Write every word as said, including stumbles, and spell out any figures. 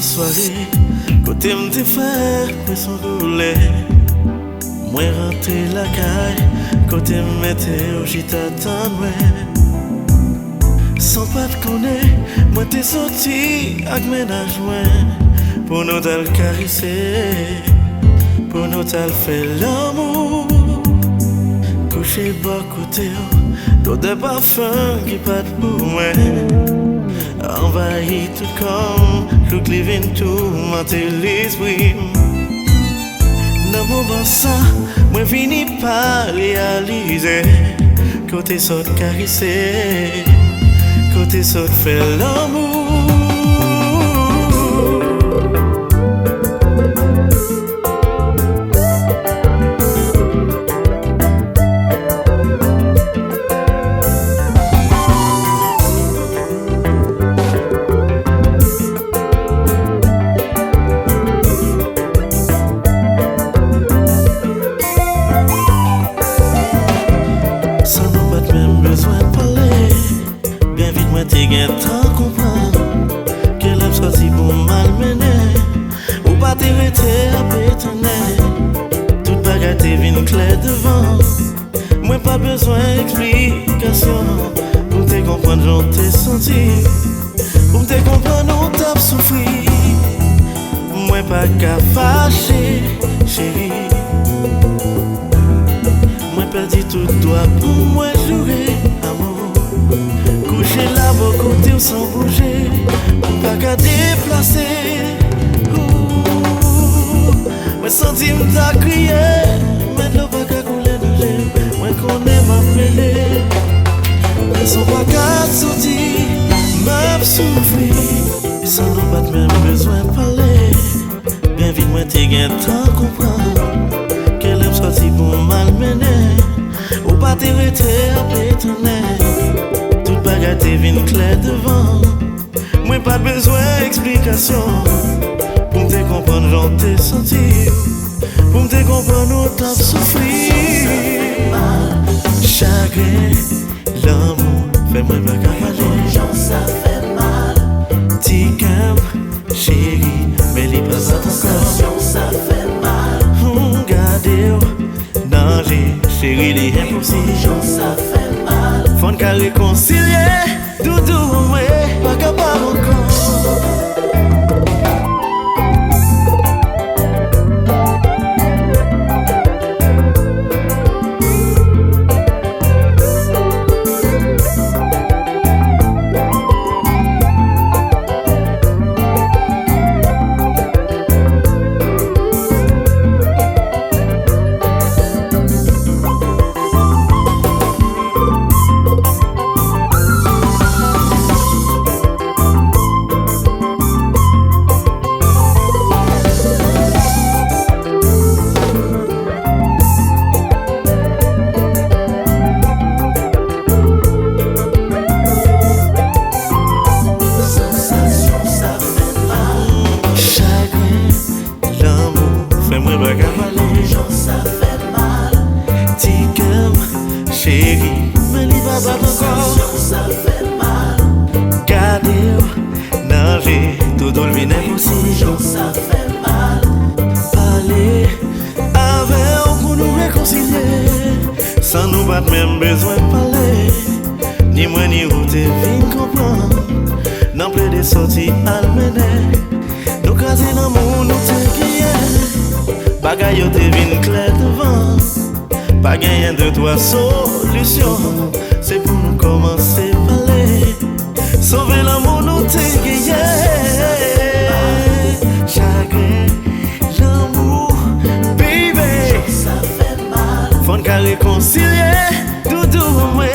Sware kote m te fè presyon doulè. Mwen rantre lakay kote m mete w chita tann mwen. San w pa t konnen, mwen te soti ak mennaj mwen pou nou t al karese, pou nou t al fè lanmou. Kouche bò kote w, lodè pafen ki pa t pou mwen anvayi tout kò m, jouk li vin toumante lespri m. Nan moman sa, mwen fini pa reyalize kote sa w t karese, kote sa w t fè lanmou. San nou pa t menm bezwen pale, byen vit mwen te gentan konprann ke lè m sòti pou m al mennen, ou pa te rete ap etonnen. Tout bagay te vin klè devan. Mwen pa bezwen eksplikasyon pou m te konprann jan w te santi, pou m te konprann ou t ap soufri. Mwen pa ka fache, cheri. Mwen pèdi tout dwa pou mwen joure, amou. Kouche la bò kote w san bouje, m pa ka deplase. Ooh, mwen santi m ta kriye, men dlo pa ka koule nan je m. Mwen konnen m ap rele, men son pa ka soti, m ap soufri. San nou pa t menm bezwen pale, byen vit mwen te gentan konprann ke lè m sòti pou m al mennen, ou pa te rete ap etonnen. Tout bagay te vin klè devan. Mwen pa t bezwen eksplikasyon pou m te konprann jan w te santi w, pou m te konprann ou t ap soufri. Chagren, lanmou fè mwen pa ka pale. Ti kè m, cheri, men li pa bat ankò. Hum, gade w nan je, cheri, li enposib. Fò n ka rekonsilye. Doudou mwen pa kapab ankò. Chagren, lanmou fè mwen pa ka pale. Ti kè m, cheri, men li pa bat ankò. Gade w nan je, tout w vin enposib. Pale avè w pou nou rekonsilye. San nou pa t menm bezwen pale, ni mwen ni ou te vin konprann. Nan plede sòti al mennen, nou kraze lanmou nou te genyen. Bagay yo te vin klè devan. Pa genyen de twa solisyon, se pou nou kòmanse pale. Sove lanmou nou te genyen. Chagren, lanmou, baby. Fò n ka rekonsilye, doudou mwen.